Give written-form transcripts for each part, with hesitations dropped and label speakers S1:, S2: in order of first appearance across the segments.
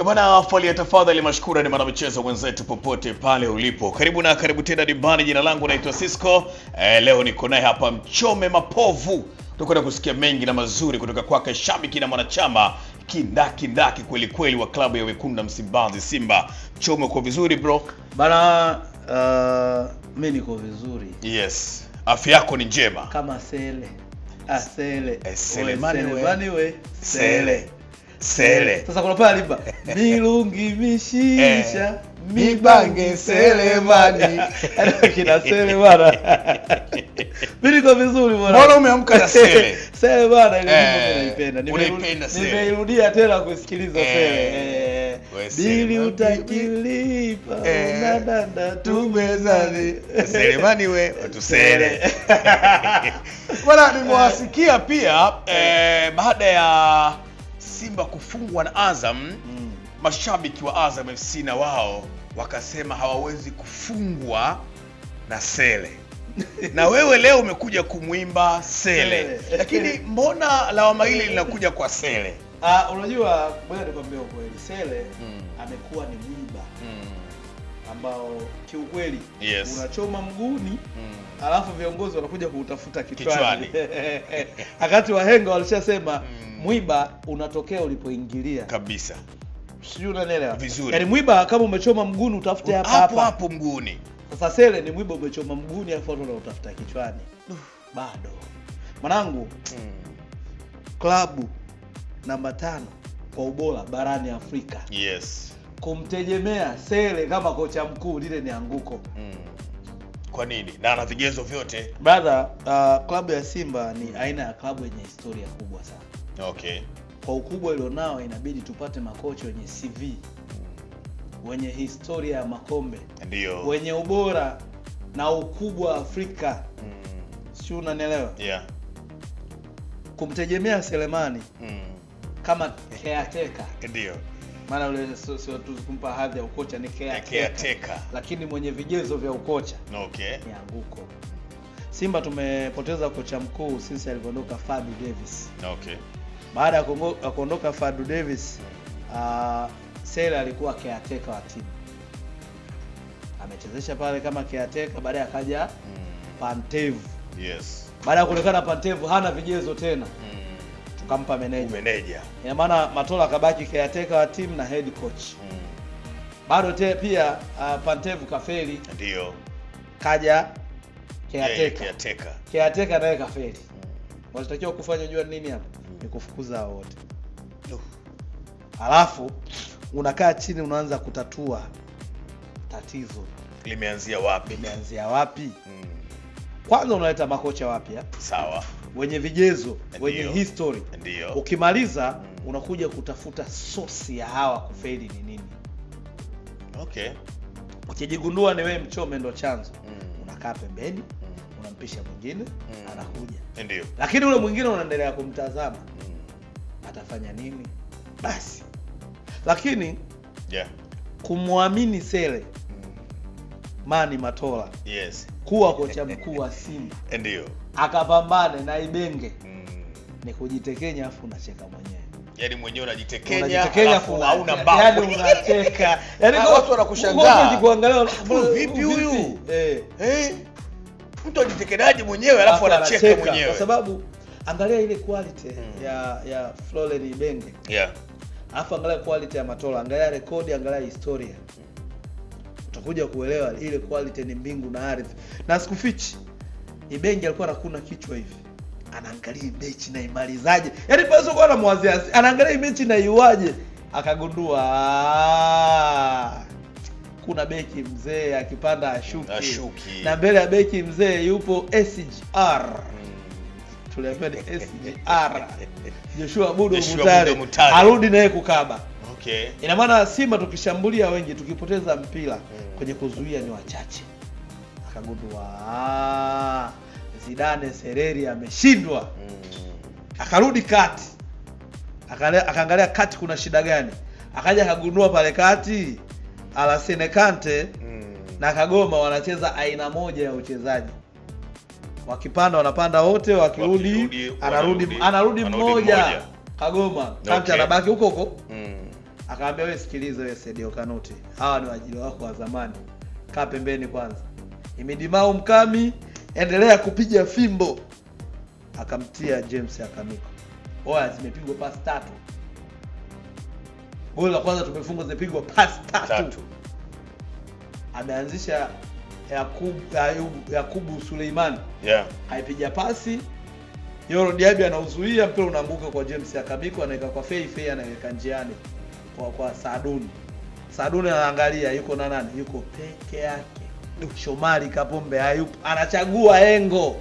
S1: Bwana Falia, tafadhali mashukura ni mwanamichezo mwenzetu popote pale ulipo. Karibu na karibu tena dimbani. Jina langu naitwa Cisco. Leo niko naye hapa Mchome Mapovu. Tutakwenda kusikia mengi na mazuri kutoka kwake, shabiki na mwanachama kindaki kweli kweli wa klabu ya Wekundu Msimbazi Simba. Mchome, uko vizuri bro?
S2: Bana, mimi niko vizuri.
S1: Yes. Afya yako ni njema.
S2: Kama sele. Asele.
S1: Sele mani we. Sele. Sele.
S2: Sasa kuna pale alimba milungi mishisha mibange selemani. Kina sele bana. Mimi niko vizuri bwana.
S1: Mbona umeamka na sele?
S2: Sele bana, ile nyimbo naipenda.
S1: Unaipenda sele.
S2: Nimeirudia tena kusikiliza sele. Bili utakilipa unadanda tumezani.
S1: Selemani we tusele. Bwana, nimewasikia pia baada ya Simba kufungwa na Azam, mashabiki wa Azam FC na wao wakasema hawawezi kufungwa na Sele. Na wewe leo umekuja kumuimba Sele. Lakini mbona lawama hili linakuja kwa Sele?
S2: Unajua, bwana, nikwambie ukweli, Sele amekuwa ni mwiba ambao kiukweli unachoma mguuni, alafu viongozi wanakuja kuutafuta kichwani. Wakati wahenga walishasema mwiba unatokea ulipoingilia.
S1: Kabisa.
S2: Sijui unanielewa.
S1: Vizuri.
S2: Yaani mwiba kama umechoma mguuni utafute hapa
S1: hapo mguuni.
S2: Sasa Sele ni mwiba umechoma mguuni alafu watu wanautafuta kichwani. Bado. Mwanangu, klabu namba 5 kwa ubora barani Afrika.
S1: Yes.
S2: Kumtegemea Sele kama kocha mkuu lile ni anguko.
S1: Kwa nini? Na ana vigezo vyote.
S2: Brother, klabu ya Simba ni aina ya klabu yenye historia kubwa sana.
S1: Okay.
S2: Kwa ukubwa ilionao inabidi tupate makocha wenye CV, wenye historia ya makombe,
S1: ndio,
S2: wenye ubora na ukubwa Afrika. Sio, unanielewa?
S1: Yeah.
S2: Kumtegemea Selemani kama caretaker.
S1: Ndio.
S2: Maana yule sio tu kumpa hadhi ya ukocha, ni caretaker. Lakini mwenye vigezo vya ukocha.
S1: Okay.
S2: Ni anguko. Simba tumepoteza kocha mkuu since alivyoondoka Fadu Davis.
S1: Okay.
S2: Baada ya kuondoka Fadu Davis, Sele alikuwa caretaker wa timu. Amechezesha pale kama caretaker, baadaye akaja Pantev.
S1: Yes.
S2: Baada ya kuonekana Pantev hana vigezo tena, tukampa meneja. Ina maana Matola akabaki caretaker wa timu na head coach. Bado pia Pantev kafeli.
S1: Ndio.
S2: Kaja caretaker. Caretaker naye kafeli. Walitakiwa kufanya jua nini hapa? Ni kufukuza wote. Alafu unakaa chini unaanza kutatua tatizo.
S1: Limeanzia wapi?
S2: Limeanzia wapi? Kwanza unaleta makocha wapya.
S1: Sawa.
S2: Wenye vigezo, wenye history.
S1: Ndio.
S2: Ukimaliza unakuja kutafuta source ya hawa kufeli ni nini.
S1: Okay.
S2: Ukijigundua ni wewe Mchome ndo chanzo, unakaa pembeni, unampisha mwingine, anakuja.
S1: Ndio.
S2: Lakini ule mwingine unaendelea kumtazama. Atafanya nini? Basi. Lakini kumwamini Sele Mani Matola,
S1: yes,
S2: kuwa kocha mkuu wa Simba,
S1: ndio,
S2: akapambane na Ibenge, ni kujitekenya afu unacheka mwenyewe.
S1: Yaani mwenyewe unajitekenya alafu hauna mbavu.
S2: Yaani unacheka.
S1: Yaani watu wanakushangaa.
S2: Kuangalia
S1: vipi huyu? Mtu ajitekenaje mwenyewe alafu anacheka mwenyewe?
S2: Kwa sababu angalia ile quality ya Florent Ibenge.
S1: Yeah.
S2: Alafu angalia quality ya Matola, angalia rekodi, angalia historia. Utakuja kuelewa ile quality ni mbingu na ardhi. Na sikufichi, Ibenge alikuwa anakuna kichwa hivi. Anaangalia mechi na imalizaje. Yaani pale kwa anamwazia, anaangalia mechi na iwaje, akagundua kuna beki mzee akipanda ashuki. Na mbele ya beki mzee yupo SGR. Tuliambiwa ni SGR. Joshua Budo Mutare. Arudi naye kukaba.
S1: Okay.
S2: Ina maana Simba tukishambulia wengi, tukipoteza mpira kwenye kuzuia ni wachache. Akagundua Zidane Sereri ameshindwa. Akarudi kati. Akaangalia kati kuna shida gani. Akaja akagundua pale kati Alasine Kante na Kagoma wanacheza aina moja ya uchezaji. Wakipanda wanapanda wote, wakirudi anarudi mmoja. Kagoma Kante anabaki huko huko. Akaambia wewe sikiliza, wewe Sadio Kanuti, hawa ni waajiri wako wa zamani, kaa pembeni kwanza. Imidimau Mkami, endelea kupiga fimbo. Akamtia James Akamiko. Oya, zimepigwa pasi 3. Goli la kwanza tumefungwa, zimepigwa pasi 3. Ameanzisha Yakubu Suleiman.
S1: Yeah.
S2: Haipiga pasi. Yoro Diaby anauzuia, mpira unaanguka kwa James Akamiko, anaweka kwa Fei, Fei anaweka njiani kwa Saduni. Saduni anaangalia yuko na nani? Yuko peke yake. Shomari Kapombe hayupo. Anachagua engo.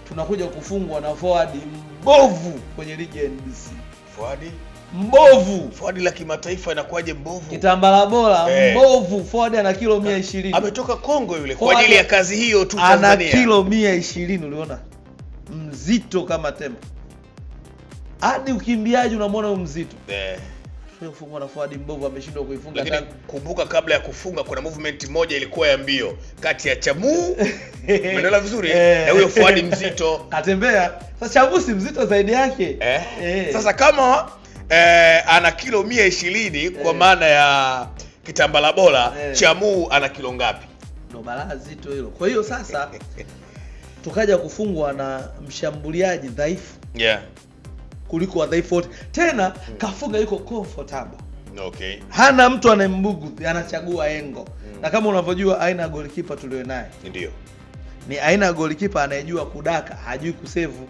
S2: Tunakuja kufungwa na forward mbovu kwenye ligi ya NBC.
S1: Forward
S2: mbovu.
S1: Forward la kimataifa inakuwaje mbovu?
S2: Kitambala bora mbovu. Forward ana kilo 120.
S1: Ametoka Kongo yule kwa ajili ya kazi hiyo tu Tanzania.
S2: Ana kilo 120, uliona? Mzito kama tembo. Hadi ukimbiaji unamwona huyo mzito. Kufungwa na forward mbovu, ameshindwa kuifunga.
S1: Lakini kumbuka kabla ya kufunga kuna movement moja ilikuwa ya mbio kati ya Chamu, umeelewa vizuri, na huyo forward mzito
S2: atembea. Sasa Chamu si mzito zaidi yake.
S1: Sasa kama ana kilo 120 kwa maana ya kitambala bora, Chamu ana kilo ngapi?
S2: Ndio balaa zito hilo. Kwa hiyo sasa tukaja kufungwa na mshambuliaji dhaifu.
S1: Yeah.
S2: Kuliko wadhaifu wote. Tena kafunga yuko comfortable.
S1: Okay.
S2: Hana mtu anayembugu, anachagua engo. Na kama unavyojua aina ya goalkeeper tulio naye.
S1: Ndio.
S2: Ni aina ya goalkeeper anayejua kudaka, hajui kusevu.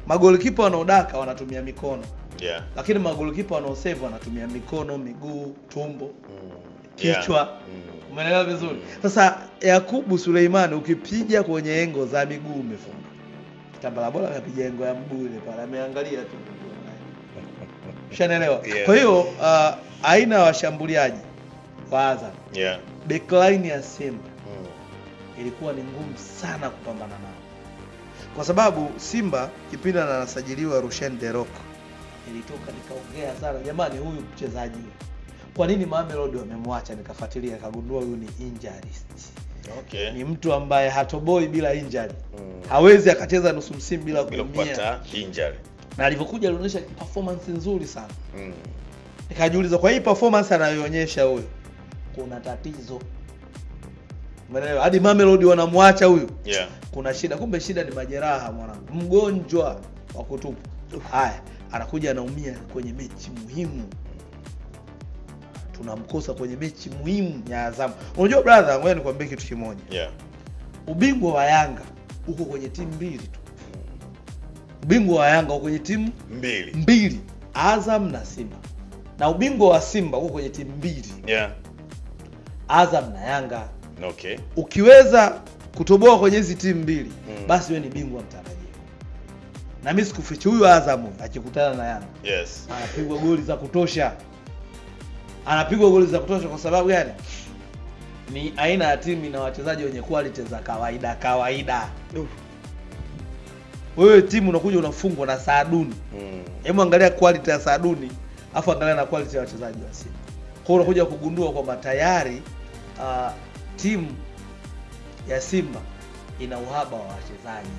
S2: Magolikipa wanaodaka wanatumia mikono.
S1: Yeah.
S2: Lakini magolikipa wanaosevu wanatumia mikono, miguu, tumbo, kichwa.
S1: Yeah.
S2: Umeelewa vizuri? Sasa Yakubu Suleimani ukipiga kwenye engo za miguu umefunga. Kitambala bora akapiga engo ya mguu ile pale, ameangalia tu. Ushaelewa?
S1: Yeah.
S2: Kwa hiyo aina ya washambuliaji wa Azam.
S1: Yeah.
S2: Backline ya Simba ilikuwa ni ngumu sana kupambana nao. Kwa sababu Simba kipindi anasajiliwa Rushen Derok, nilitoka nikaongea sana, jamani huyu mchezaji kwa nini Mamelodi wamemwacha? Nikafuatilia nikagundua huyu ni injurist.
S1: Okay.
S2: Ni mtu ambaye hatoboi bila injury. Hawezi akacheza nusu msimu bila
S1: kupata injury.
S2: Na alivyokuja alionyesha performance nzuri sana. Nikajiuliza kwa hii performance anayoonyesha huyu kuna tatizo. Umeelewa? Hadi Mamelodi wanamwacha huyu.
S1: Yeah.
S2: Kuna shida. Kumbe shida ni majeraha mwanangu. Mgonjwa wa kutupa. Haya, anakuja anaumia kwenye mechi muhimu. Tunamkosa kwenye mechi muhimu ya Azam. Unajua brother, ngoja nikwambie kitu kimoja.
S1: Yeah.
S2: Ubingwa wa Yanga uko kwenye timu mbili tu. Ubingwa wa Yanga uko kwenye timu mbili, Azam na Simba. Na ubingwa wa Simba uko kwenye timu mbili.
S1: Yeah.
S2: Azam na Yanga.
S1: Okay.
S2: Ukiweza kutoboa kwenye hizi timu mbili, basi wewe ni bingwa mtarajiwa. Na mimi sikufichi, huyu Azam akikutana na Yanga,
S1: yes,
S2: anapigwa goli za kutosha. Anapigwa goli za kutosha kwa sababu gani? Ni aina ya timu na wachezaji wenye quality za kawaida kawaida. Wewe timu unakuja unafungwa na Saaduni. Hebu angalia quality ya Saaduni, afu angalia na quality ya wachezaji wa Simba. Kwa hiyo unakuja kugundua kwamba tayari timu ya Simba ina uhaba wa wachezaji.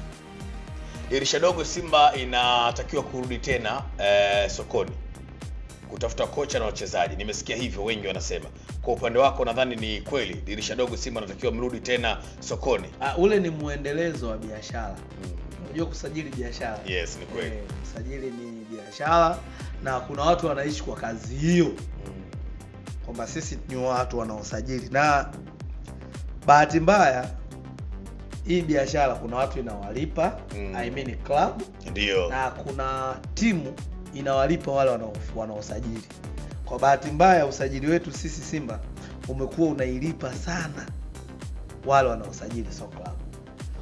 S1: Dirisha dogo Simba inatakiwa kurudi tena sokoni kutafuta kocha na wachezaji. Nimesikia hivyo wengi wanasema. Kwa upande wako nadhani ni kweli dirisha dogo Simba inatakiwa mrudi tena sokoni.
S2: Ule ni muendelezo wa biashara. Unajua kusajili biashara.
S1: Yes, ni kweli.
S2: Kusajili ni biashara na kuna watu wanaishi kwa kazi hiyo. Kwamba sisi ni watu wanaosajili, na bahati mbaya hii biashara kuna watu inawalipa, I mean club.
S1: Ndio.
S2: Na kuna timu inawalipa wale wanaosajili. Kwa bahati mbaya usajili wetu sisi Simba umekuwa unailipa sana wale wanaosajili, so club.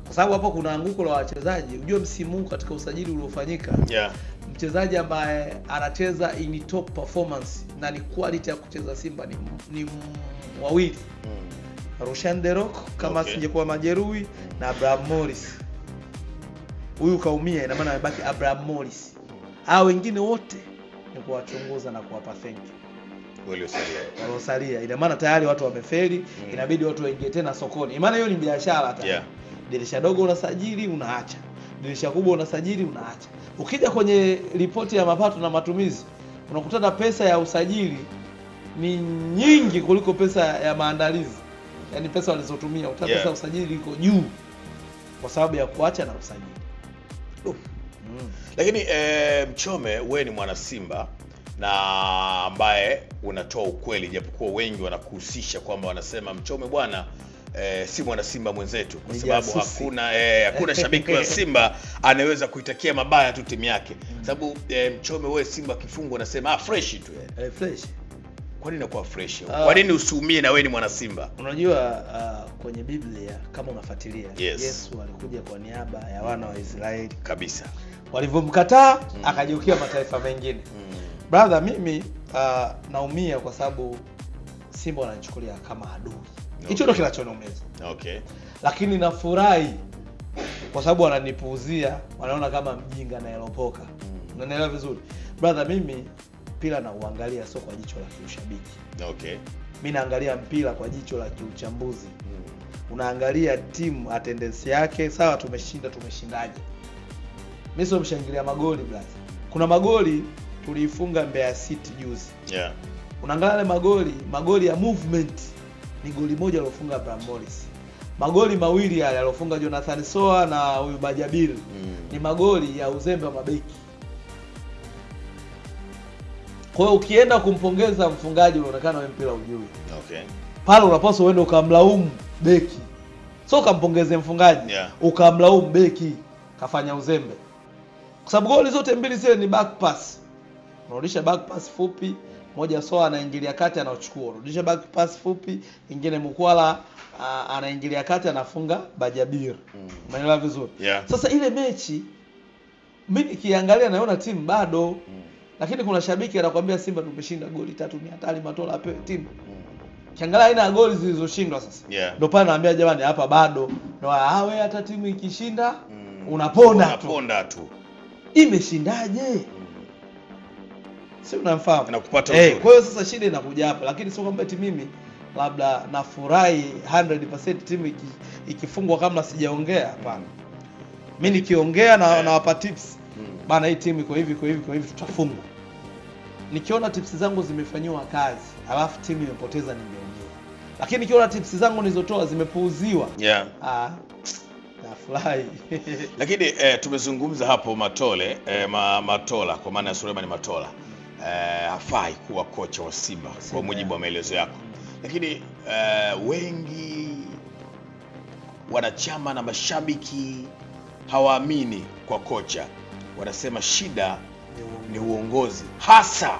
S2: Kwa sababu hapo kuna anguko la wachezaji. Unajua msimu huu katika usajili uliofanyika,
S1: yeah,
S2: mchezaji ambaye anacheza in top performance na ni quality ya kucheza Simba ni wawili. Roshan Derok kama asingekuwa majeruhi, na Abraham Morris. Huyu kaumia, ina maana amebaki Abraham Morris. Hao wengine wote ni kuwachunguza na kuwapa thank you. Waliosalia. Ina maana tayari watu wamefeli, inabidi watu waingie tena sokoni. Ina maana hiyo ni biashara tayari.
S1: Yeah.
S2: Dirisha dogo unasajili unaacha. Dirisha kubwa unasajili unaacha. Ukija kwenye ripoti ya mapato na matumizi, Unakutana pesa ya usajili ni nyingi kuliko pesa ya maandalizi. Yaani pesa walizotumia, utakuta pesa ya usajili iko juu kwa sababu ya kuacha na usajili.
S1: Lakini Mchome, wewe ni mwana Simba na ambaye unatoa ukweli, japokuwa wengi wanakuhusisha kwamba wanasema Mchome bwana si mwana Simba mwenzetu, kwa sababu hakuna shabiki wa Simba anaweza kuitakia mabaya tu timu yake. Sababu Mchome, wewe Simba kifungo unasema fresh tu.
S2: Fresh.
S1: Kwa nini inakuwa fresh? Kwa nini usiumie na wewe ni mwana Simba?
S2: Unajua kwenye Biblia kama unafuatilia, Yesu alikuja kwa niaba ya wana wa Israeli
S1: kabisa.
S2: Walivyomkataa akageukia mataifa mengine. Brother, mimi naumia kwa sababu Simba wananichukulia kama adui. Hicho ndio kinachoniumiza.
S1: Okay.
S2: Lakini nafurahi kwa sababu wananipuuzia, wanaona kama mjinga na elopoka. Unanielewa vizuri? Brother, mimi mpira na uangalia sio kwa jicho la kiushabiki.
S1: Okay.
S2: Mimi naangalia mpira kwa jicho la kiuchambuzi. Unaangalia timu attendance yake, sawa tumeshinda, tumeshindaje? Mimi sio mshangilia magoli brother. Kuna magoli tuliifunga Mbeya City juzi.
S1: Yeah.
S2: Unaangalia yale magoli ya movement ni goli moja alilofunga Abraham Morris. Magoli mawili yale alilofunga Jonathan Soa na huyu Bajabiri. Ni magoli ya uzembe wa mabeki. Kwa hiyo ukienda kumpongeza mfungaji unaonekana wewe mpira hujui.
S1: Okay.
S2: Pale unapaswa uende ukamlaumu beki. Sio ukampongeze mfungaji, ukamlaumu beki kafanya uzembe. Kwa sababu goli zote mbili zile ni back pass. Unarudisha back pass fupi, moja Soa anaingilia kati anachukua. Unarudisha back pass fupi, ingine Mkwala anaingilia kati anafunga Bajabir. Umeelewa vizuri?
S1: Yeah.
S2: Sasa ile mechi mimi nikiangalia naona timu bado. Lakini kuna shabiki anakuambia Simba tumeshinda goli 3, ni hatari, Matola apewe timu. Kiangalia aina ya goli zilizoshindwa sasa. Ndio pale naambia jamani hapa bado. Ndio wewe hata timu ikishinda unaponda tu.
S1: Unaponda tu.
S2: Imeshindaje? Si unamfahamu?
S1: Nakupata uzuri.
S2: Kwa hiyo sasa shida inakuja hapa, lakini sio kwamba eti mimi labda nafurahi 100% timu ikifungwa kama sijaongea, hapana. Mimi nikiongea na nawapa tips. Bana hii timu iko hivi, iko hivi, iko hivi, tutafungwa. Nikiona tips zangu zimefanywa kazi, alafu timu imepoteza ningeongea. Lakini nikiona tips zangu nilizotoa zimepuuziwa, nafurahi.
S1: Lakini tumezungumza hapo Matole, Matola kwa maana ya Suleiman Matola. Hafai kuwa kocha wa Simba kwa mujibu wa maelezo yako. Lakini wengi wanachama na mashabiki hawaamini kwa kocha. Wanasema shida ni uongozi, hasa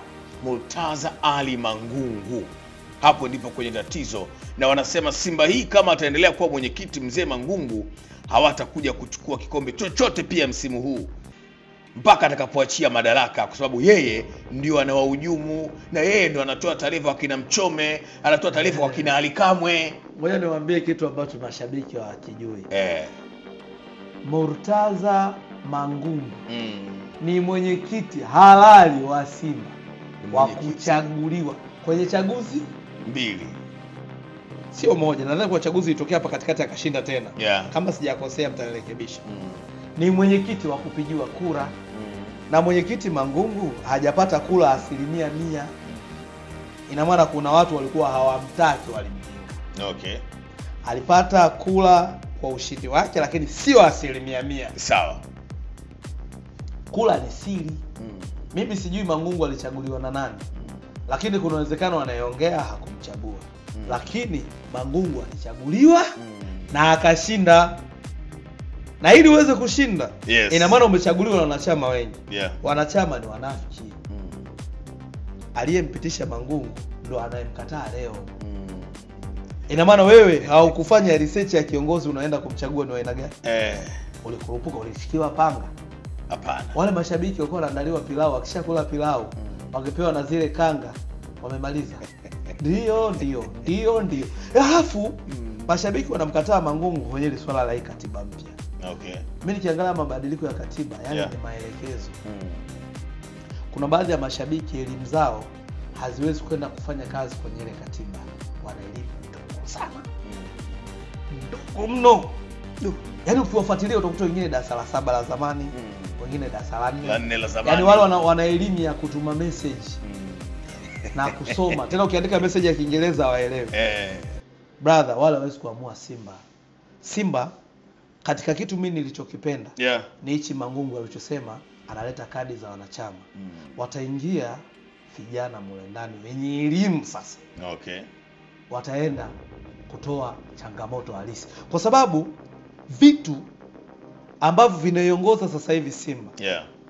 S1: Murtaza Ali Mangungu. Hapo ndipo kwenye tatizo. Na wanasema Simba hii kama ataendelea kuwa mwenyekiti mzee Mangungu, hawatakuja kuchukua kikombe chochote pia msimu huu mpaka atakapoachia madaraka, kwa sababu yeye ndio anawahujumu na yeye ndio anatoa taarifa kwa kina Mchome, anatoa taarifa kwa kina Ali Kamwe.
S2: Ngoja niwaambie kitu ambacho mashabiki hawakijui. Murtaza Mangungu ni mwenyekiti halali wa Simba wa kuchaguliwa kwenye chaguzi
S1: mbili,
S2: sio moja. Nadhani kwa chaguzi ilitokea hapa katikati akashinda tena. Kama sijakosea mtanirekebisha. Ni mwenyekiti wa kupigiwa kura. Na mwenyekiti Mangungu hajapata kura 100%. Ina maana kuna watu walikuwa hawamtaki, walimpinga.
S1: Okay.
S2: Alipata kura kwa ushindi wake lakini sio 100%.
S1: Sawa.
S2: Kula ni siri. Mimi sijui Mangungu alichaguliwa na nani. Lakini kuna uwezekano anayeongea hakumchagua. Lakini Mangungu alichaguliwa na akashinda. Na ili uweze kushinda, ina maana umechaguliwa na wanachama wengi. Wanachama ni wanafiki. Aliyempitisha Mangungu ndo anayemkataa leo. Ina maana wewe haukufanya research ya kiongozi unaenda kumchagua ni aina gani? Ulikurupuka, ulishikiwa panga.
S1: Hapana.
S2: Wale mashabiki walikuwa wanaandaliwa pilau, wakishakula pilau wangepewa na zile kanga, wamemaliza. Ndio. Alafu mashabiki wanamkataa Mangungu kwenye ile swala la katiba mpya.
S1: Okay.
S2: Mimi nikiangalia mabadiliko ya katiba, yani ni maelekezo. Kuna baadhi ya mashabiki elimu zao haziwezi kwenda kufanya kazi kwenye ile katiba. Wana elimu ndogo sana. Ndogo mno. Yaani ukiwafuatilia utakuta wengine darasa la 7 la zamani, wengine darasa la
S1: 4 la zamani.
S2: Yaani wale wana elimu ya kutuma message na kusoma. Tena ukiandika message ya Kiingereza waelewe. Brother, wale hawezi kuamua Simba. Simba katika kitu mimi nilichokipenda ni hichi Mangungu alichosema, analeta kadi za wanachama. Wataingia vijana mule ndani wenye elimu sasa.
S1: Okay.
S2: Wataenda kutoa changamoto halisi. Kwa sababu vitu ambavyo vinaiongoza sasa hivi Simba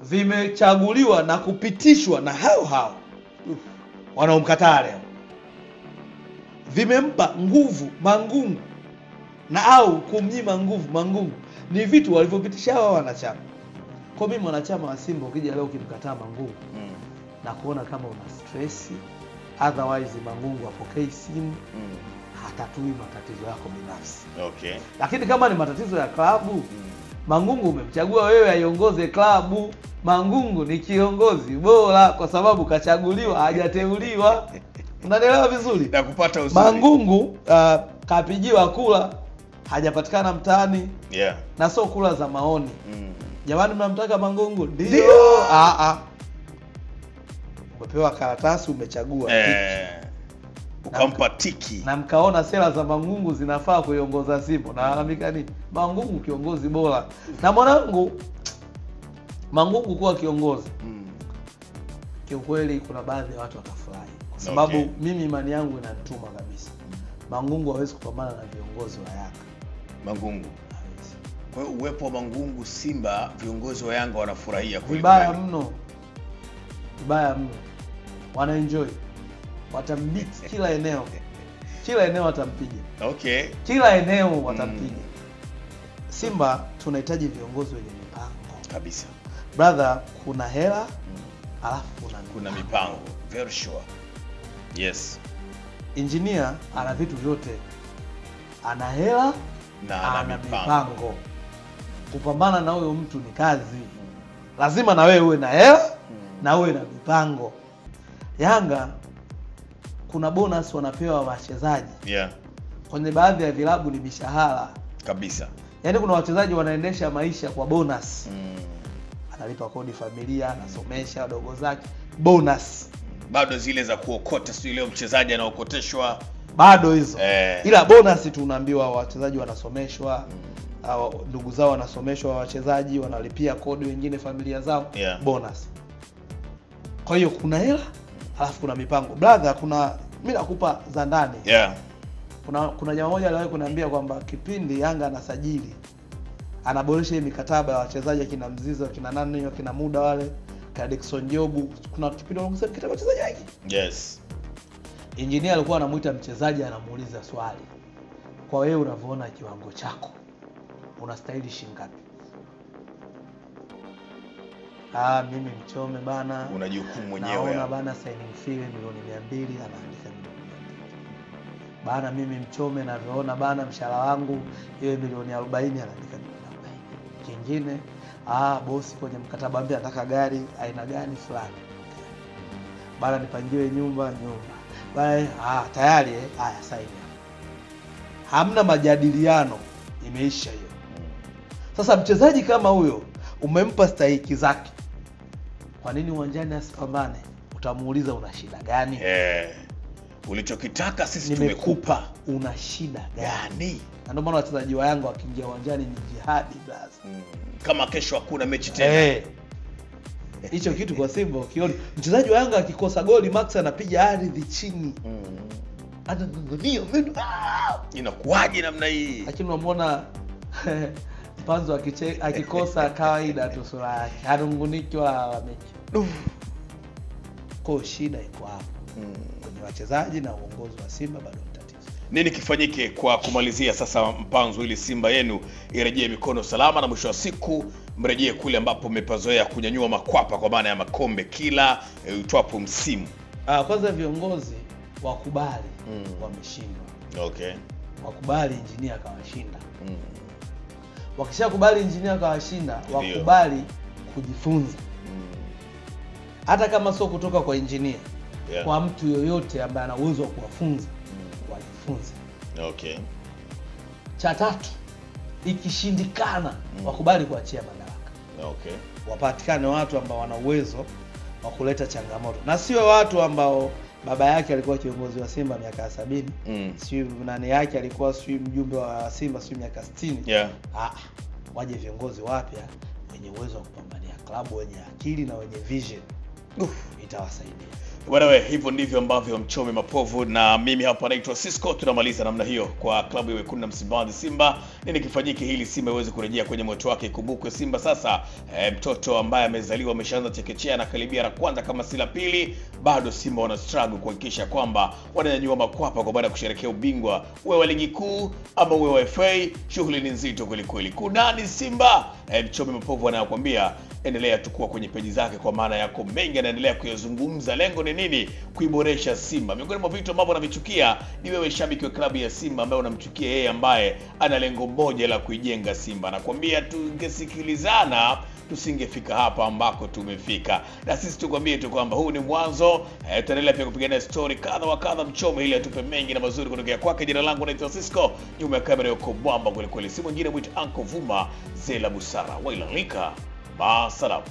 S2: vimechaguliwa na kupitishwa na hao hao wanaomkataa leo. Vimempa nguvu Mangungu na au kumnyima nguvu Mangungu. Ni vitu walivyopitisha hao wanachama. Kwa mimi mwanachama wa Simba ukija leo ukimkataa Mangungu na kuona kama una stress, otherwise Mangungu apokei simu, hatatui matatizo yako binafsi.
S1: Okay.
S2: Lakini kama ni matatizo ya klabu, Mangungu umemchagua wewe aiongoze klabu. Mangungu ni kiongozi bora kwa sababu kachaguliwa, hajateuliwa. Unanielewa vizuri?
S1: Na kupata uzuri.
S2: Mangungu kapigiwa kula, hajapatikana mtaani. Na sio kula za maoni. Jamani, mnamtaka Mangungu? Ndio. Umepewa karatasi, umechagua.
S1: Ukampa tiki.
S2: Na mkaona sera za Mangungu zinafaa kuiongoza Simba. Na lalamika nini? Mangungu kiongozi bora. Na mwanangu Mangungu kuwa kiongozi, kiukweli kuna baadhi ya watu watafurahi. Kwa sababu mimi imani yangu inanituma kabisa. Mangungu hawezi kupambana na viongozi wa Yanga.
S1: Mangungu.
S2: Hawezi.
S1: Kwa hiyo uwepo wa Mangungu Simba, viongozi wa Yanga wanafurahia kweli.
S2: Vibaya mno. Vibaya mno. Wana enjoy. Watambeat kila eneo. Kila eneo watampiga.
S1: Okay.
S2: Kila eneo watampiga. Simba tunahitaji viongozi wenye mipango.
S1: Kabisa.
S2: Brother, kuna hela, alafu
S1: kuna mipango. Very sure. Yes.
S2: Engineer ana vitu vyote. Ana hela
S1: na
S2: ana mipango. Kupambana na huyo mtu ni kazi. Lazima na wewe uwe na hela na uwe na mipango. Yanga kuna bonus wanapewa wachezaji. Kwenye baadhi ya vilabu ni mishahara.
S1: Kabisa.
S2: Yaani kuna wachezaji wanaendesha maisha kwa bonus. Analipa kodi familia, anasomesha wadogo zake, bonus.
S1: Bado zile za kuokota, sio leo mchezaji anaokoteshwa.
S2: Bado hizo. Ila bonus tunaambiwa wachezaji wanasomeshwa, ndugu zao wanasomeshwa, wachezaji wanalipia kodi wengine familia zao, bonus. Kwa hiyo kuna hela, alafu kuna mipango. Brother, kuna mimi nakupa za ndani. Kuna jamaa mmoja aliwahi kuniambia kwamba kipindi Yanga anasajili, anaboresha hii mikataba ya wachezaji kina Mzizo, kina nani, kina Muda wale, kina Dickson Jobu. Kuna kipindi wanaongeza mikataba wachezaji wengi.
S1: Yes.
S2: Engineer alikuwa anamuita mchezaji anamuuliza swali. Kwa wewe unavyoona kiwango chako, unastahili shilingi ngapi? Mimi mchome bana.
S1: Unajihukumu mwenyewe.
S2: Naona bana signing fee milioni 200, anaandika milioni 200. Bana mimi mchome navyoona bana mshahara wangu iwe milioni 40, anaandika milioni 40. Kingine, bosi kwenye mkataba ambia anataka gari aina gani fulani. Bana nipangiwe nyumba. Bana tayari haya sign. Hamna majadiliano, imeisha hiyo. Sasa mchezaji kama huyo umempa stahiki zake. Kwa nini uwanjani asipambane? Utamuuliza una shida gani?
S1: Ulichokitaka sisi tumekupa.
S2: Una shida gani? Na ndio maana wachezaji wa Yanga wakiingia uwanjani ni jihadi brother.
S1: Kama kesho hakuna mechi tena.
S2: Hicho kitu kwa Simba ukiona mchezaji wa Yanga akikosa goli Max anapiga ardhi chini. Anang'ang'ania meno.
S1: Inakuwaje namna hii?
S2: Lakini unamwona Mpanzo akikosa kawaida tu sura yake. Hanunguniki wala halalamiki. Kwa shida iko hapo. Kwenye wachezaji na uongozi wa Simba bado ni tatizo.
S1: Nini kifanyike kwa kumalizia sasa Mpanzo ili Simba yenu irejee mikono salama na mwisho wa siku mrejee kule ambapo mmepazoea kunyanyua makwapa kwa maana ya makombe kila uitwapo msimu?
S2: Kwanza viongozi wakubali wameshindwa.
S1: Okay.
S2: Wakubali engineer akawashinda. Wakishakubali engineer akawashinda, wakubali kujifunza. Hata kama sio kutoka kwa engineer, kwa mtu yoyote ambaye ana uwezo wa kuwafunza, wajifunze.
S1: Okay.
S2: Cha tatu, ikishindikana wakubali kuachia madaraka.
S1: Okay.
S2: Wapatikane watu ambao wana uwezo wa kuleta changamoto, na sio watu ambao baba yake alikuwa kiongozi wa Simba miaka 70, sio nani yake alikuwa sio mjumbe wa Simba sio miaka 60. Waje viongozi wapya wenye uwezo wa kupambania klabu, wenye akili na wenye vision. Itawasaidia.
S1: Bwana we, hivyo ndivyo ambavyo Mchome Mapovu na mimi hapa naitwa Cisco tunamaliza namna hiyo kwa klabu ya Wekundu wa Msimbazi Simba. Nini kifanyike ili Simba iweze kurejea kwenye moto wake? Ikumbukwe Simba sasa mtoto ambaye amezaliwa ameshaanza chekechea na karibia la kwanza kama si la pili, bado Simba wana struggle kuhakikisha kwamba wananyanyua makwapa kwa baada ya kusherehekea ubingwa, uwe wa ligi kuu ama uwe wa FA. Shughuli ni nzito kweli kweli. Kunani Simba? Mchome Mapovu anakuambia endelea tukua kwenye peji zake, kwa maana yako mengi anaendelea kuyazungumza. Lengo ni nini? Kuiboresha Simba. Miongoni mwa vitu ambavyo navichukia ni wewe shabiki wa klabu ya Simba ambaye unamchukia yeye ambaye ana lengo moja la kuijenga Simba. Nakwambia tungesikilizana tusingefika hapa ambako tumefika. Na sisi tukwambie tu kwamba huu ni mwanzo. Tutaendelea pia kupigania story kadha wa kadha. Mchome ili atupe mengi na mazuri kutokea kwake. Jina langu naitwa Cisco, nyuma ya kamera yuko mwamba kweli kweli, si mwingine mwite Uncle Vuma Zela Busara Wailalika. Masalam.